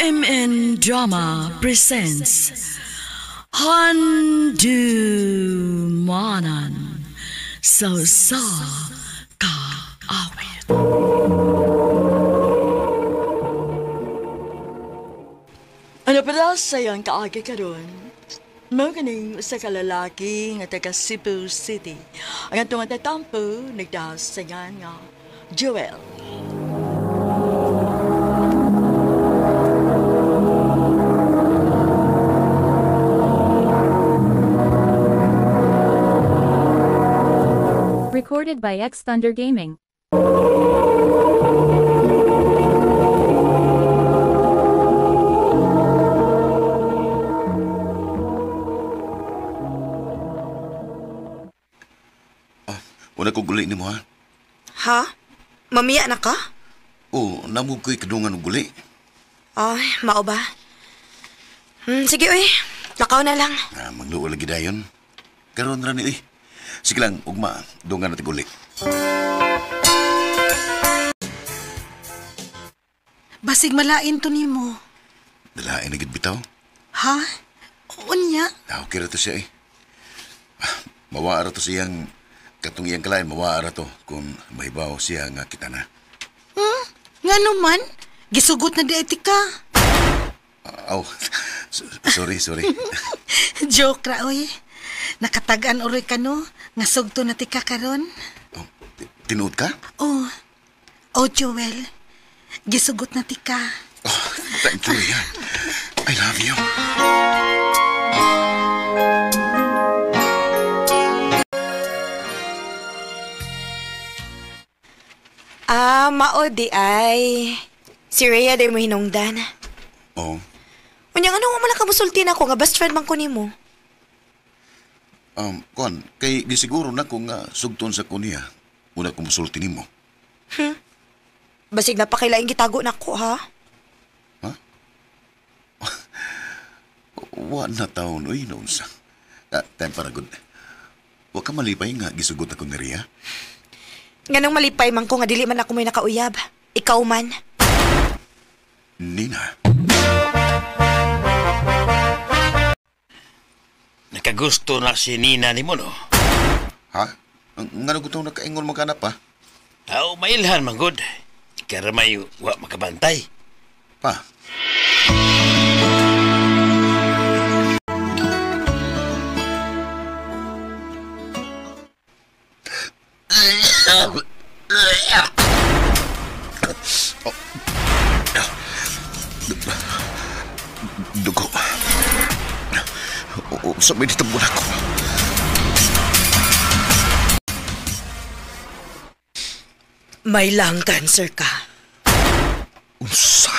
RMN Drama presents Handumanan sa Usa Ka Awit. Ano pala sa iyang kaagi karon? Mao kaning usa ka lalaki nga taga Cebu City. Ang atong tatampo nagdasingan nga Joel. Recorded by X Thunder Gaming. Wala ko guli ni mo, ha? Ha? Mamiya na ka? Oo, namog ko'y kadungan og guli. Ay, mao ba? Sige, uy. Lakaw na lang. Ah, magluo lagi dayon. Karon ra ni, uy. Sige lang, ugma, dungan na guli. Basig malain to nimo. Dalain na gid bitaw. Ha? Unya? Ah, okay ra to siya, eh. Mawaa ra to siyang katong iyang kalain, mawaa ra to kung mahibaw siya nga kita na. Nga naman, gisugot na di ka. Aw, sorry, sorry. Joke ra, oy. Nakatag-an uroy ka no, nga sugto na ti ka karon. Oh, tinuod ka? Oh, oh Joel, gisugot na ti ka. Oh, thank you, Rian. I love you. Ah, mao di ay. Si Rhea di mo hinungdan. Oh. Unya nga nung wala ka musulti na ako nga best friend man ko nimo. Kuan, kay gisiguro na ko nga sugton sa kuniya. Una ko musulti nimo. Basig napakailaing gitago nako, ha? Ha? Wa na taon, uy, noon sa. Time para good. Wa ka malipay nga gisugot ako ni Rhea. Nganong malipay man ko nga dili man ako may nakauyab. Ikaw man. Nina. Nakagusto na si Nina ni mo, no? Ha? Nga gutong nakaingon mo ka na pa? Aw, mailhan man gud. Karamay wa makabantay. Pa? Oh. Dugo. Sa may ditambon ako. May lung cancer ka. Unsa?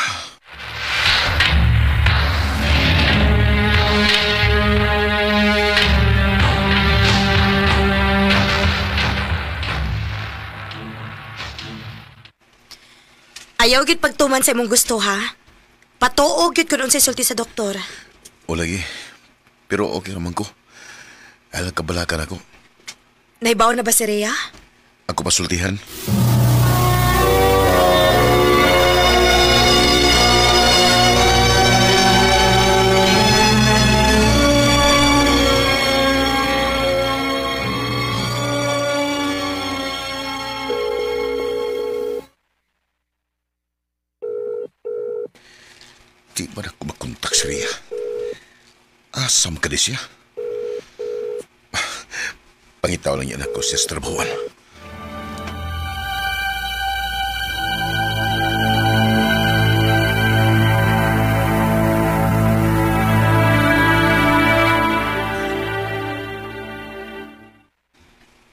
Ayaw gid pagtuman sa imong gusto, ha? Patuo gyud kun unsay sulti sa doktor. O lagi. Pero okay raman ko. Alang kabalakan ako. Naibaw na ba si Rhea? Ako pasultihan. Di ba na ako makontak si Rhea? Asam ka di siya? Pangitaw lang yan ako siya sa trabahuan.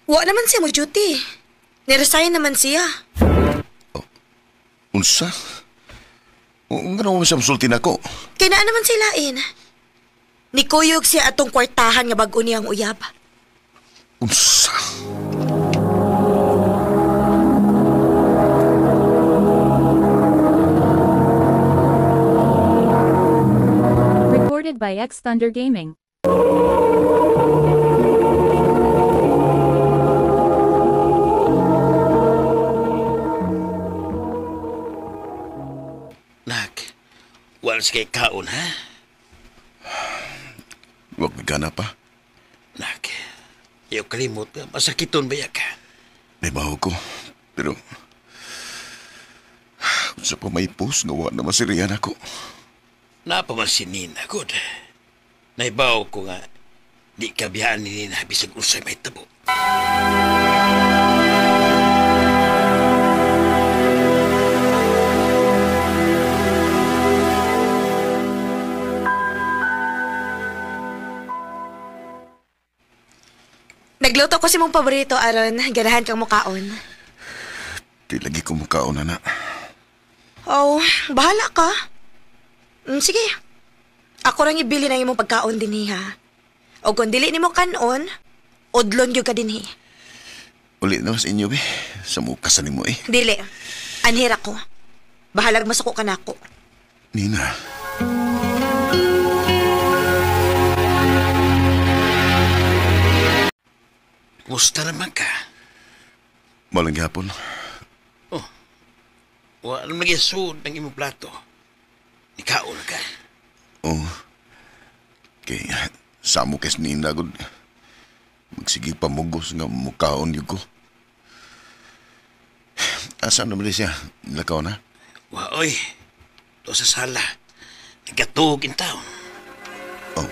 Wa naman siya mo duty. Niresign naman siya. Oh, unsa? Nga naman siya musulti na ako. Kaya naa naman silain. Nikuyog siya atong kwartahan nga bag-o niyang uyab. Unsa? Recorded by X Thunder Gaming. Nak, Wala sa kay kaon, ha? Huwag may gana pa. Nak, ayaw kalimot. Masakiton ba ka? Naibaho ko. Pero, sa pa may post nga wa na masiriyan ako. Napaman si Nina, good. Naibaw ko nga, di kabiyaan ni Nina bisag unsay may tabo. Nagluto ko si mong paborito aron ganahan kang mukaon. Di lagi ko mukaon, ana. Oh, bahala ka. Sige. Ako rang ibili ng imong pagkaon dinhi ha. O kung dili nimo kanon, udlon gyud ka dinhi. Uli na sa inyo, be. Sa mukasan nimo eh. Dili. Anhir ako. Bahalag masuko ka nako. Nina. Kumusta naman ka? Malang gihapon. Oh, wala naman nag-isud ng imong plato. Nikaon ka. Oh. Kay samo kes Nina gud. Magsige pamugos nga mukaon yun ko. Asa naman siya? Lakaw na? Wa, oy. To sa sala. Nagkatug in town. Oh.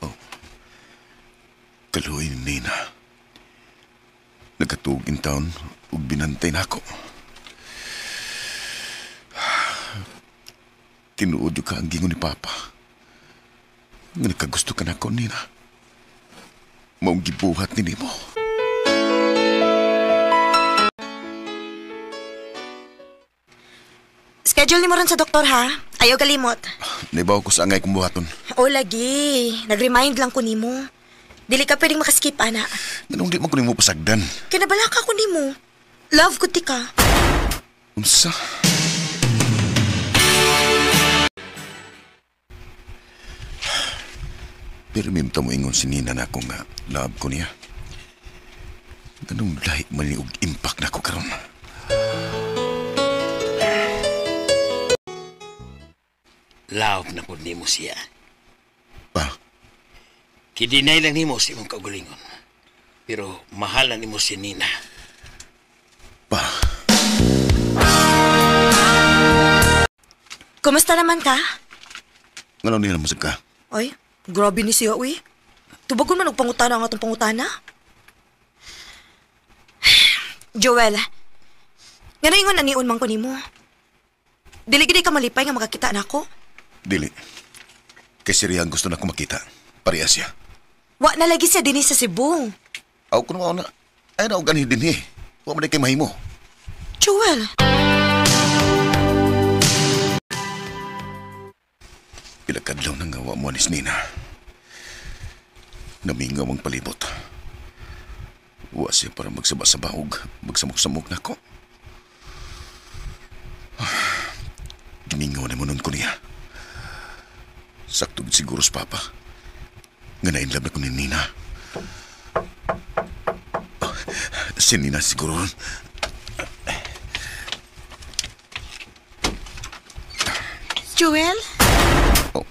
Oh. Kaluoy ni Nina. Nagkatug in town ug binantay na ako. Tinuod ka ang gingon ni Papa. Nga nagkagusto ka na ako, Nina. Maong gibuhat ni nimo. Schedule nimo ron sa doktor ha. Ayaw kalimot. Naibaw ko sa angay kong buhaton. O lagi, nag-remind lang ko nimo. Dili ka pwedeng makaskip, ana. Ganong di man ko nimo pasagdan. Kinabalaka ko nimo. Love ko ti ka. Unsa? Pero mimta mo ingon si Nina na ako nga love ko niya. Ganong lahi man ni og impact na ko karon. Love na po nimo siya. Pa? Kidinay lang nimo sa imong kaugalingon. Pero mahal na nimo si Nina. Pa? Kumusta naman ka? Ngano niya naman ka? Ay, grabe ni siya, uy. Tubagon man og pangutana ang atong pangutana. Joel, ngano ingon anion man ko nimo? Dili gid ka malipay nga makakita nako. Dili. Kay si Rian gusto na ko makita. Parehas siya. Wa na lagi siya dinhi sa Cebu. Aw kuno na. Ay na og ganhi dinhi. Wa man kay mahimo. Joel. Pila kadlaw na nga wa mo ni Nina. Namingaw ang palibot. Wa siya para magsaba-saba og magsamok-samok nako. Gimingaw na mo nun ko niya. Sakto siguro sa Papa. Nga na-inlove na ko ni Nina. Oh, si Nina siguro. Joel? Oh.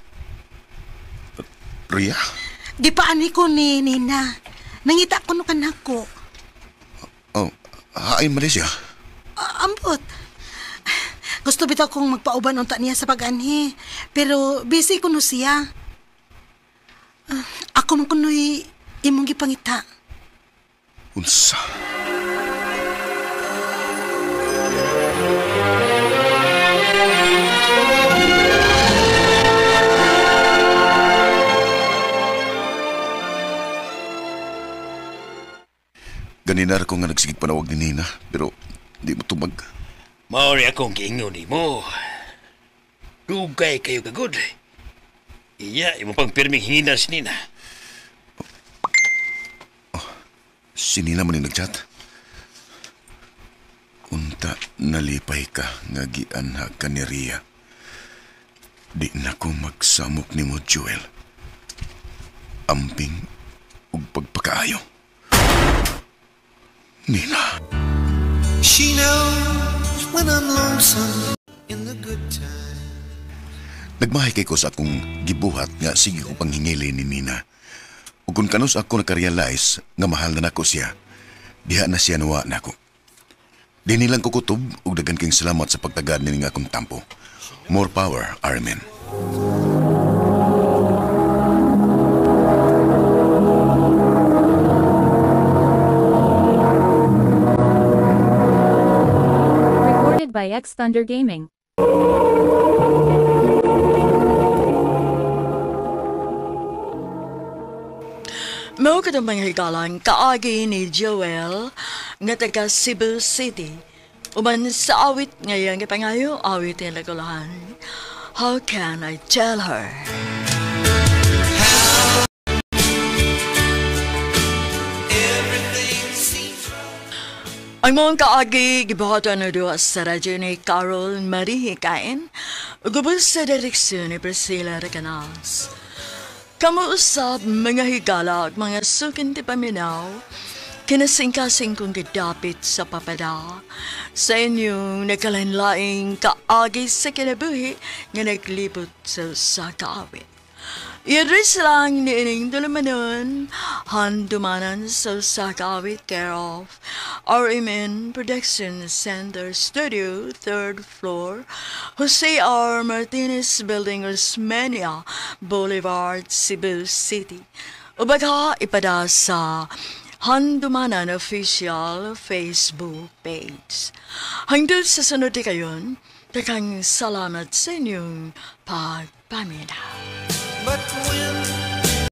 Ria? Gipaan ko ni Nina. Nangita ko no kanako. Oh, hain man siya. Ambot. Gusto bitaw kong magpauban unta niya sa pag-anhi. Pero busy ko no siya. Ako man kuno'y imong gipangita. Unsa? Ganina ko nga nagsigig panawag ni Nina, pero di mo tumag. Maori akong giingon nimo. Dugay kayo kagod. Iya, imo pang pirming hingina si Nina. Oh, si Nina man yung nagchat. Unta nalipay ka nga gianha ka ni Ria. Di na ko magsamok ni mo, Joel. pag-amping ug pagpakaayo. Nina. She knows when I'm lonesome in the good times. Nagmahay kay ko sa akong gibuhat nga sige ko panghingili ni Nina. Ug kung kanus ako nakarealize nga mahal na nako siya, diha na siya nuwa nako. Di nilang kukutob ug daghan kayong salamat sa pagtagad nining akong tampo. More power, RMN. Recorded by X Thunder Gaming. Mao kadtong mga higalang kaagi ni Joel nga taga Cebu City. Uban sa awit ngayon gipangayo awit ni Lagulahan. How can I tell her? Ang mga kaagi gibuhatan na duha sa radyo ni Carol Marie Hikain ug ubos sa direksyon ni Priscilla Recanals. Kamo usab mga higala ug mga sukin ti paminaw, kinasingkasing kong gidapit sa papada sa inyong nagkalainlaing kaagi sa kinabuhi nga naglibot sa usa ka awit. I-address lang ni ining dulumanon, handumanan sa usa ka awit care of RMN Production Center Studio, 3rd floor, Jose R. Martinez Building, Osmeña Boulevard, Cebu City. Ubaga ipada sa Handumanan Official Facebook page. Hangtod sa sunod di kayon, daghang salamat sa inyong pagpaminaw.